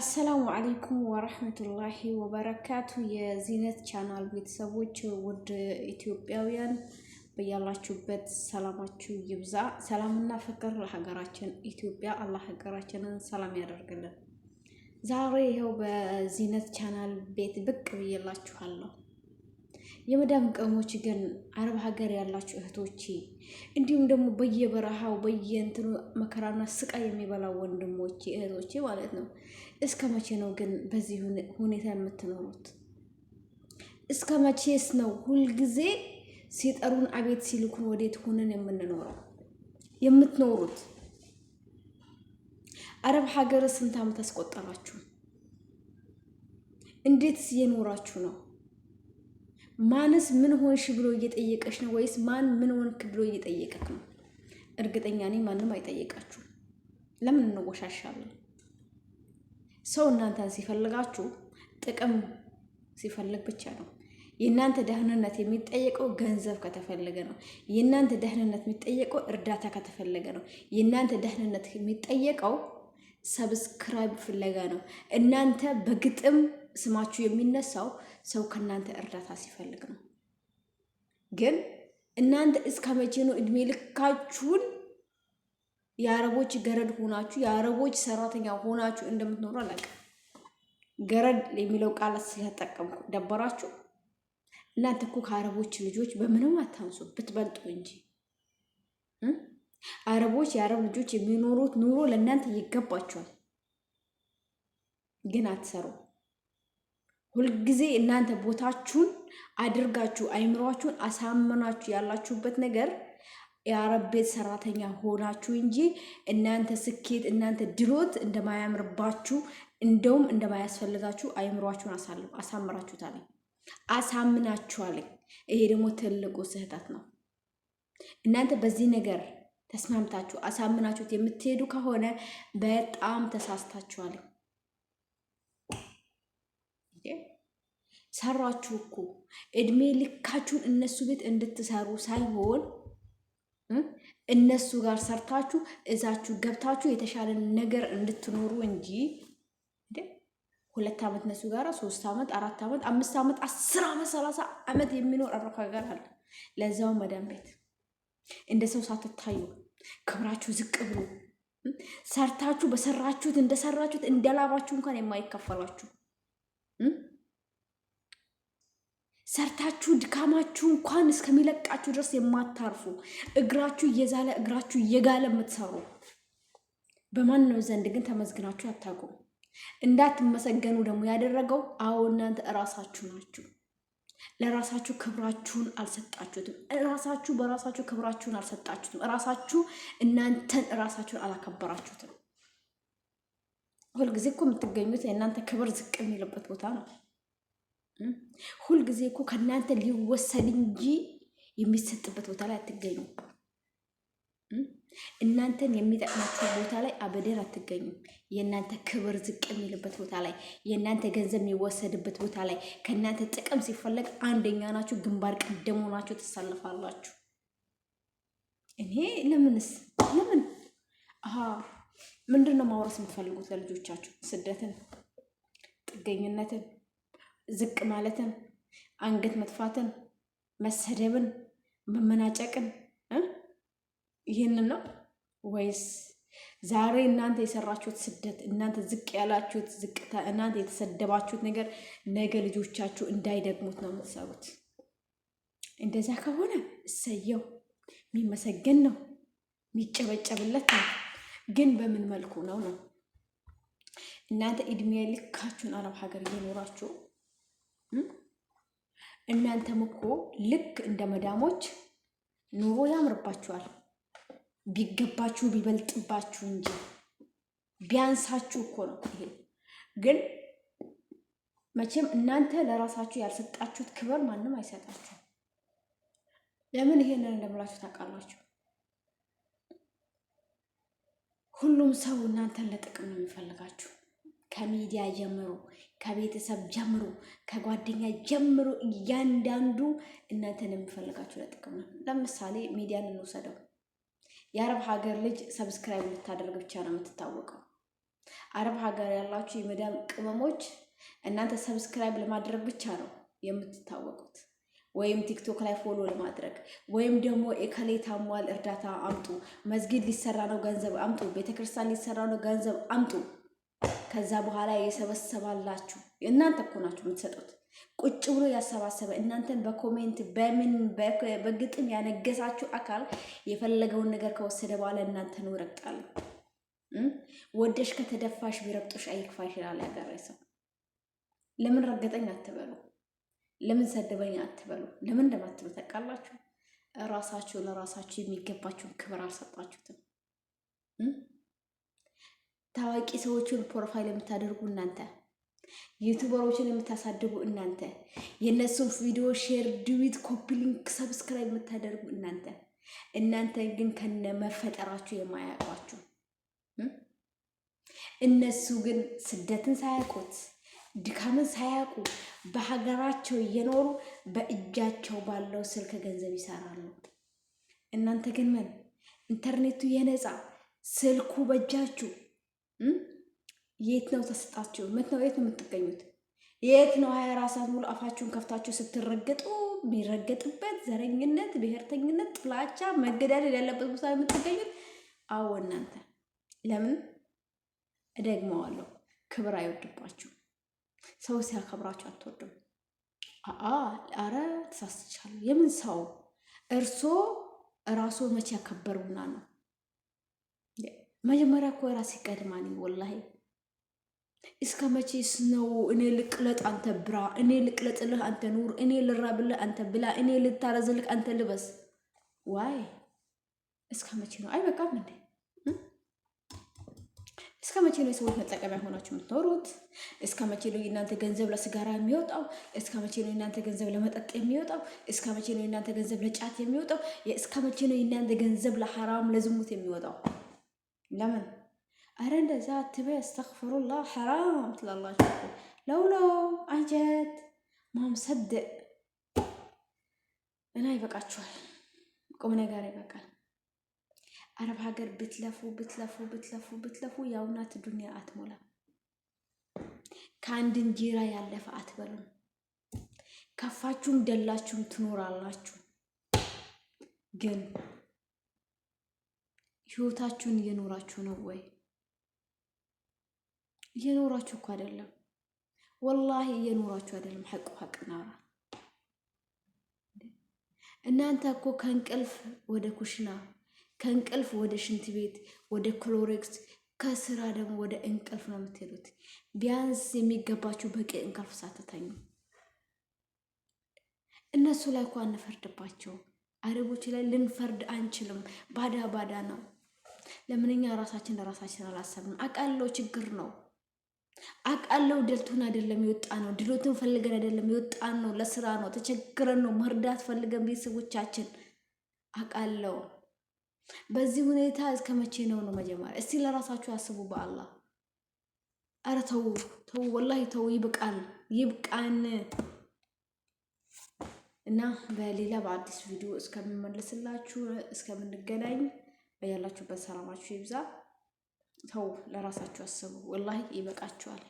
السلام عليكم ورحمة الله وبركاته። የዚነት ቻናል ቤተሰቦች ውድ ኢትዮጵያውያን በያላችሁበት ሰላማችሁ ይብዛ። ሰላምና ፍቅር ለሀገራችን ኢትዮጵያ፣ አላህ ሀገራችንን ሰላም ያደርግልን። ዛሬ ይኸው በዚነት ቻናል ቤት ብቅ ብዬላችኋለሁ። የመዳም ቅመሞች ግን አረብ ሀገር ያላችሁ እህቶቼ እንዲሁም ደግሞ በየበረሃው በየእንትኑ መከራና ስቃይ የሚበላው ወንድሞቼ እህቶቼ ማለት ነው። እስከ መቼ ነው ግን በዚህ ሁኔታ የምትኖሩት? እስከ መቼስ ነው ሁልጊዜ ሲጠሩን አቤት ሲልኩን ወዴት ሆነን የምንኖረው የምትኖሩት? አረብ ሀገር ስንት ዓመት አስቆጠራችሁ? እንዴትስ እየኖራችሁ ነው? ማንስ ምን ሆንሽ ብሎ እየጠየቀሽ ነው ወይስ ማን ምን ሆንክ ብሎ እየጠየቀክ ነው? እርግጠኛ ነኝ ማንም አይጠየቃችሁም። ለምን እንወሻሻለን? ሰው እናንተን ሲፈልጋችሁ ጥቅም ሲፈልግ ብቻ ነው። የእናንተ ደህንነት የሚጠየቀው ገንዘብ ከተፈለገ ነው። የእናንተ ደህንነት የሚጠየቀው እርዳታ ከተፈለገ ነው። የእናንተ ደህንነት የሚጠየቀው subscribe ፍለጋ ነው። እናንተ በግጥም ስማችሁ የሚነሳው ሰው ከእናንተ እርዳታ ሲፈልግ ነው። ግን እናንተ እስከ መቼ ነው እድሜ ልካችሁን የአረቦች ገረድ ሆናችሁ የአረቦች ሰራተኛ ሆናችሁ እንደምትኖሩ አላውቅም። ገረድ የሚለው ቃላት ስለተጠቀምኩ ደበራችሁ። እናንተ እኮ ከአረቦች ልጆች በምንም አታንሱ ብትበልጡ እንጂ። አረቦች የአረብ ልጆች የሚኖሩት ኑሮ ለእናንተ ይገባችኋል፣ ግን አትሰሩ። ሁልጊዜ እናንተ ቦታችሁን አድርጋችሁ አይምሯችሁን አሳምናችሁ ያላችሁበት ነገር የአረብ ቤት ሰራተኛ ሆናችሁ እንጂ እናንተ ስኬት እናንተ ድሎት እንደማያምርባችሁ እንደውም እንደማያስፈልጋችሁ አይምሯችሁን አሳምራችሁታል፣ አሳምናችኋል። ይሄ ደግሞ ትልቁ ስህተት ነው። እናንተ በዚህ ነገር ተስማምታችሁ አሳምናችሁት የምትሄዱ ከሆነ በጣም ተሳስታችኋል። ሰራችሁ እኮ እድሜ ልካችሁን እነሱ ቤት እንድትሰሩ ሳይሆን እነሱ ጋር ሰርታችሁ እዛችሁ ገብታችሁ የተሻለ ነገር እንድትኖሩ እንጂ 2 ዓመት እነሱ ጋር 3 ዓመት 4 ዓመት 5 ዓመት 10 ዓመት 30 ዓመት የሚኖር አረብ ሀገር አለ። ለዛው መዳም ቤት እንደ ሰው ሳትታዩ ክብራችሁ ዝቅ ብሎ ሰርታችሁ በሰራችሁት እንደሰራችሁት እንደላባችሁ እንኳን የማይከፈላችሁ ሰርታችሁ ድካማችሁ እንኳን እስከሚለቃችሁ ድረስ የማታርፉ እግራችሁ እየዛለ እግራችሁ እየጋለ የምትሰሩ በማንም ዘንድ ግን ተመዝግናችሁ አታውቁም። እንዳትመሰገኑ ደግሞ ያደረገው አዎ እናንተ እራሳችሁ ናችሁ። ለራሳችሁ ክብራችሁን አልሰጣችሁትም። እራሳችሁ በራሳችሁ ክብራችሁን አልሰጣችሁትም። እራሳችሁ እናንተን እራሳችሁን አላከበራችሁትም። ሁልጊዜ እኮ የምትገኙት የእናንተ ክብር ዝቅ የሚልበት ቦታ ነው። ሁልጊዜ እኮ ከእናንተ ሊወሰድ እንጂ የሚሰጥበት ቦታ ላይ አትገኙም። እናንተን የሚጠቅማችሁ ቦታ ላይ አበደር አትገኙም። የእናንተ ክብር ዝቅ የሚልበት ቦታ ላይ፣ የእናንተ ገንዘብ የሚወሰድበት ቦታ ላይ፣ ከእናንተ ጥቅም ሲፈለግ አንደኛ ናችሁ፣ ግንባር ቀደም ሆናችሁ ትሰልፋላችሁ። እኔ ለምንስ ለምን ምንድን ነው ማውረስ የምትፈልጉት ለልጆቻችሁ? ስደትን፣ ጥገኝነትን፣ ዝቅ ማለትን፣ አንገት መጥፋትን፣ መሰደብን፣ መመናጨቅን ይህንን ነው ወይስ ዛሬ እናንተ የሰራችሁት ስደት፣ እናንተ ዝቅ ያላችሁት ዝቅታ፣ እናንተ የተሰደባችሁት ነገር ነገ ልጆቻችሁ እንዳይደግሙት ነው የምትሰሩት? እንደዛ ከሆነ እሰየው፣ የሚመሰገን ነው፣ የሚጨበጨብለት ነው። ግን በምን መልኩ ነው ነው እናንተ እድሜ ልካችሁን አረብ ሀገር እየኖራችሁ እናንተም እኮ ልክ እንደ መዳሞች ኑሮ ያምርባችኋል። ቢገባችሁ ቢበልጥባችሁ እንጂ ቢያንሳችሁ እኮ ነው። ይሄ ግን መቼም እናንተ ለራሳችሁ ያልሰጣችሁት ክብር ማንም አይሰጣችሁ። ለምን ይሄንን እንደምላችሁ ታውቃላችሁ? ሁሉም ሰው እናንተን ለጥቅም ነው የሚፈልጋችሁ። ከሚዲያ ጀምሮ፣ ከቤተሰብ ጀምሮ፣ ከጓደኛ ጀምሮ እያንዳንዱ እናንተን የሚፈልጋችሁ ለጥቅም ነው። ለምሳሌ ሚዲያን እንውሰደው። የአረብ ሀገር ልጅ subscribe ልታደርግ ብቻ ነው የምትታወቀው። አረብ ሀገር ያላችሁ የመዳም ቅመሞች እናንተ subscribe ለማድረግ ብቻ ነው የምትታወቁት፣ ወይም ቲክቶክ ላይ follow ለማድረግ ወይም ደግሞ እከሌ ታሟል እርዳታ አምጡ፣ መስጊድ ሊሰራ ነው ገንዘብ አምጡ፣ ቤተክርስቲያን ሊሰራ ነው ገንዘብ አምጡ። ከዛ በኋላ የሰበሰባላችሁ እናንተ እኮ ናችሁ የምትሰጡት። ቁጭ ብሎ ያሰባሰበ እናንተን በ comment በምን በግጥም ያነገሳችሁ አካል የፈለገውን ነገር ከወሰደ በኋላ እናንተን ይረግጣል። ወደሽ ከተደፋሽ ቢረግጦሽ አይክፋሽ ይላል ያገሬ ሰው። ለምን ረገጠኝ አትበሉ፣ ለምን ሰደበኝ አትበሉ። ለምን እንደማትሉ ታውቃላችሁ? እራሳችሁ ለራሳችሁ የሚገባችሁን ክብር አልሰጣችሁትም። ታዋቂ ሰዎችን profile የምታደርጉ እናንተ፣ YouTuber ኦችን የምታሳድጉ እናንተ፣ የእነሱን ቪዲዮ share፣ duet፣ copy link፣ subscribe የምታደርጉ እናንተ እናንተ ግን ከነ መፈጠራችሁ የማያውቋችሁ እነሱ ግን ስደትን ሳያውቁት ድካምን ሳያውቁ በሀገራቸው እየኖሩ በእጃቸው ባለው ስልክ ገንዘብ ይሰራሉ። እናንተ ግን ምን ኢንተርኔቱ የነፃ ስልኩ በእጃችሁ የት ነው ተሰጣችሁ? መት ነው የት ነው የምትገኙት? የት ነው 24 ሰዓት ሙሉ አፋችሁን ከፍታችሁ ስትረገጡ የሚረገጥበት ዘረኝነት፣ ብሔርተኝነት፣ ጥላቻ፣ መገዳደል ያለበት ቦታ የምትገኙት? አዎ እናንተ ለምን እደግመዋለሁ፣ ክብር አይወድባችሁ። ሰው ሲያከብራችሁ አትወዱም። አረ ተሳስቻለሁ። የምን ሰው እርሶ እራሶ መቼ ያከበሩና ነው? መጀመሪያ እኮ ራስ ይቀድማል። ወላሂ እስከ መቼስ ነው እኔ ልቅለጥ አንተ ብራ፣ እኔ ልቅለጥልህ አንተ ኑር፣ እኔ ልራብልህ አንተ ብላ፣ እኔ ልታረዝልህ አንተ ልበስ። ዋይ እስከ መቼ ነው? አይበቃም እንዴ? እስከ መቼ ነው የሰዎች መጠቀሚያ ሆናችሁ የምትኖሩት? እስከ መቼ ነው የእናንተ ገንዘብ ለስጋራ የሚወጣው? እስከ መቼ ነው የእናንተ ገንዘብ ለመጠጥ የሚወጣው? እስከ መቼ ነው የእናንተ ገንዘብ ለጫት የሚወጣው? እስከ መቼ ነው የእናንተ ገንዘብ ለሐራም ለዝሙት የሚወጣው? ለምን አረ እንደዛ አትበይ፣ አስተግፊሩላህ ሐራም ትላላችሁ። ለውሎ አንጀት ማምሰድእ እና ይበቃችኋል። ቁም ነገር ይበቃል። አረብ ሀገር ብትለፉ ብትለፉ ብትለፉ ብትለፉ ያውናት ዱንያ አትሞላም። ከአንድ እንጀራ ያለፈ አትበሉም። ከፋችሁም ደላችሁም ትኖራላችሁ። ግን ህይወታችሁን እየኖራችሁ ነው ወይ? እየኖራችሁ እኮ አይደለም። ወላሂ እየኖራችሁ አይደለም። ሐቁ ሐቅ ናራ እናንተ እኮ ከእንቅልፍ ወደ ኩሽና ከእንቅልፍ ወደ ሽንት ቤት፣ ወደ ክሎሬክስ፣ ከስራ ደግሞ ወደ እንቅልፍ ነው የምትሄዱት። ቢያንስ የሚገባችሁ በቂ እንቅልፍ ሳትተኙ። እነሱ ላይ እኮ አንፈርድባቸው። አረቦች ላይ ልንፈርድ አንችልም። ባዳ ባዳ ነው። ለምንኛ ራሳችን ለራሳችን አላሰብንም? አቃለው ችግር ነው አቃለው። ደልቶን አይደለም የወጣ ነው። ድሎትን ፈልገን አይደለም የወጣ ነው። ለስራ ነው፣ ተቸግረን ነው፣ መርዳት ፈልገን ቤተሰቦቻችን አቃለው። በዚህ ሁኔታ እስከ መቼ ነው ነው? መጀመሪያ እስቲ ለራሳችሁ አስቡ። በአላህ አረ ተው ተው፣ ወላሂ ተው፣ ይብቃን፣ ይብቃን። እና በሌላ በአዲስ ቪዲዮ እስከምመለስላችሁ እስከምንገናኝ በያላችሁበት ሰላማችሁ ይብዛ። ተው፣ ለራሳችሁ አስቡ። ወላሂ ይበቃችኋል።